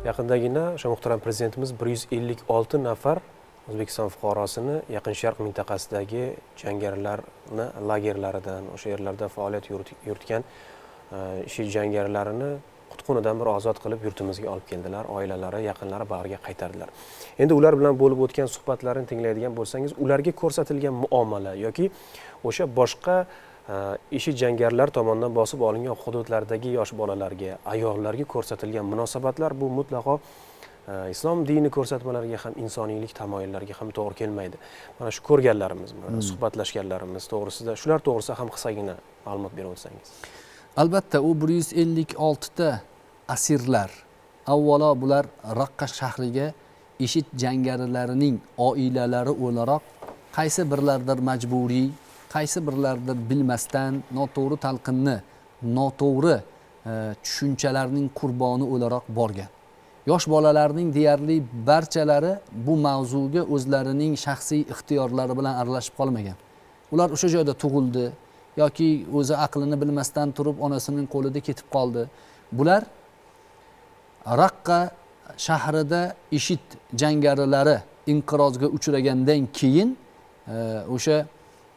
Yaqindagina o'sha muhtaram prezidentimiz 156 nafar O'zbekiston fuqarosini Yaqin Sharq mintaqasidagi jangarilarni lagerlaridan, o'sha yerlarda faoliyat yuritgan IShID jangarilarini qutqunidan bir ozod qilib yurtimizga olib keldilar, oilalari, yaqinlari bag'riga qaytardilar. Endi ular bilan bo'lib o'tgan suhbatlarni tinglaydigan bo'lsangiz, ularga ko'rsatilgan muomala yoki o'sha boshqa IShID jangarilar tomonidan bosib olingan hududlardagi yosh bolalarga, ayollarga ko'rsatilgan munosabatlar bu mutlaqo islom dini ko'rsatmalariga ham, insoniylik tamoyillariga ham to'g'ri kelmaydi. Mana shu ko'rganlarimiz, suhbatlashganlarimiz to'g'risida, shular to'g'risida ham qisqagina ma'lumot berib o'tsangiz. Albatta, u 156 ta asirlar, avvalo bular Raqqa shahriga IShID jangarilarining oilalari o'laroq qaysi birlaridir majburiy, qaysi birlaridir bilmasdan noto'g'ri talqinni, noto'g'ri tushunchalarning qurboni o'laroq borgan. Yosh bolalarning deyarli barchalari bu mavzuga o'zlarining shaxsiy ixtiyorlari bilan aralashib qolmagan. Ular o'sha joyda tug'ildi yoki o'zi aqlini bilmasdan turib onasining qo'lida ketib qoldi. Bular Raqqa shahrida IShID jangarilari inqirozga uchragandan keyin o'sha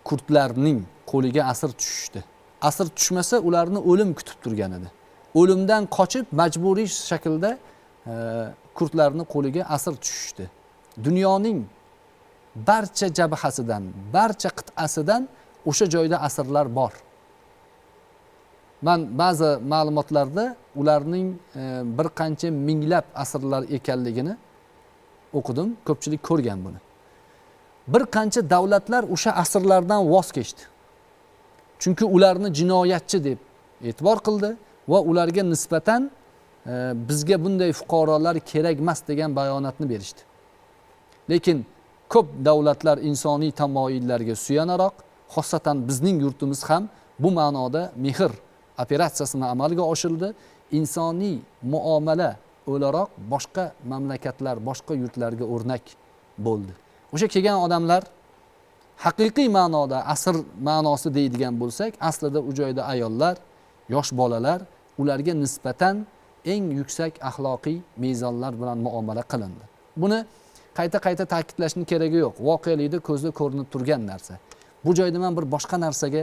kurdlarning qo'liga asir tushishdi. Asir tushmasa ularni o'lim kutib turgan edi. O'limdan qochib majburiy shaklda kurdlarning qo'liga asir tushishdi. Dunyoning barcha jabhasidan, barcha qit'asidan o'sha joyda asirlar bor. Man ba'zi ma'lumotlarda ularning bir qancha minglab asirlar ekanligini o'qidim, ko'pchilik ko'rgan buni. Bir qancha davlatlar o'sha asirlardan voz kechdi. Chunki ularni jinoyatchi deb e'tibor qildi va ularga nisbatan bizga bunday fuqarolar kerak emas degan bayonotni berishdi. Lekin ko'p davlatlar insoniy tamoyillarga suyanaroq, xosatan bizning yurtimiz ham bu ma'noda mehr operatsiyasini amalga oshirdi. Insoniy muomala o'laroq boshqa mamlakatlar, boshqa yurtlarga o'rnak bo'ldi. O'sha kelgan odamlar haqiqiy ma'noda asr ma'nosi deydigan bo'lsak, aslida u joyda ayollar, yosh bolalar, ularga nisbatan eng yuksak axloqiy mezonlar bilan muomala qilindi. Buni qayta-qayta ta'kidlashning keragi yo'q. Voqelikda ko'zda ko'rinib turgan narsa. Bu joyda men bir boshqa narsaga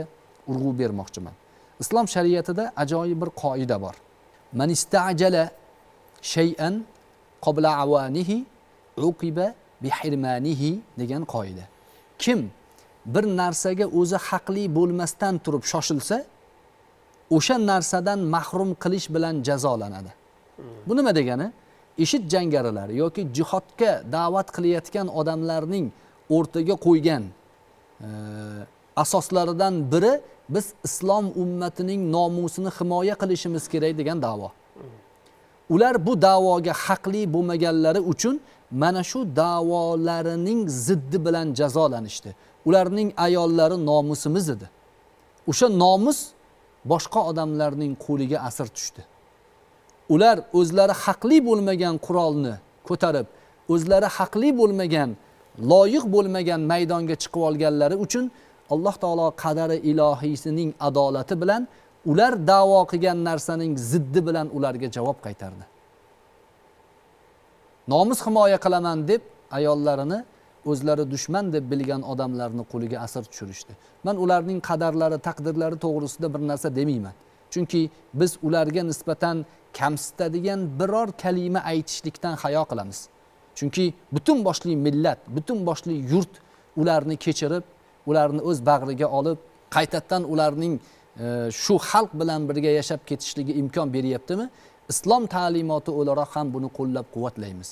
urg'u bermoqchiman. Islom shariatida ajoyib bir qoida bor. Man istajala shay'an qabla awanihi uqiba bihirmanihi degan qoida. Kim bir narsaga o'zi haqli bo'lmasdan turib shoshilsa, o'sha narsadan mahrum qilish bilan jazolanadi. Bu nima degani? IShID jangarilari yoki jihodga da'vat qilayotgan odamlarning o'rtaga qo'ygan asoslaridan biri biz islom ummatining nomusini himoya qilishimiz kerak degan da'vo. Ular bu da'voga haqli bo'lmaganlari uchun mana shu da'volarining ziddi bilan jazolanishdi. Ularning ayollari nomusimiz edi. O'sha nomus boshqa odamlarning qo'liga asir tushdi. Ular o'zlari haqli bo'lmagan qurolni ko'tarib, o'zlari haqli bo'lmagan, loyiq bo'lmagan maydonga chiqib olganlari uchun Alloh taolo qadari ilohiysining adolati bilan ular da'vo qilgan narsaning ziddi bilan ularga javob qaytardi. Nomus himoya qilaman deb ayollarini o'zlari dushman deb bilgan odamlarni qo'liga asir tushirishdi. Men ularning qadarlari, taqdirlari to'g'risida bir narsa demayman. Chunki biz ularga nisbatan kamsitadigan biror kalima aytishlikdan hayo qilamiz. Chunki butun boshli millat, butun boshli yurt ularni kechirib, ularni o'z bag'riga olib, qaytadan ularning shu xalq bilan birga yashab ketishligi imkon beryaptimi? Islom ta'limoti o'laroq ham buni qo'llab-quvvatlaymiz.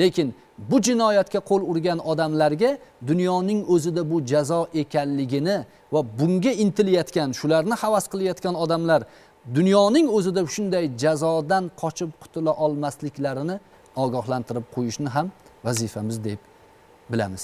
Lekin bu jinoyatga qo'l urgan odamlarga dunyoning o'zida bu jazo ekanligini va bunga intilayotgan, shularni havas qilayotgan odamlar dunyoning o'zida shunday jazodan qochib qutula olmasliklarini ogohlantirib qo'yishni ham vazifamiz deb bilamiz.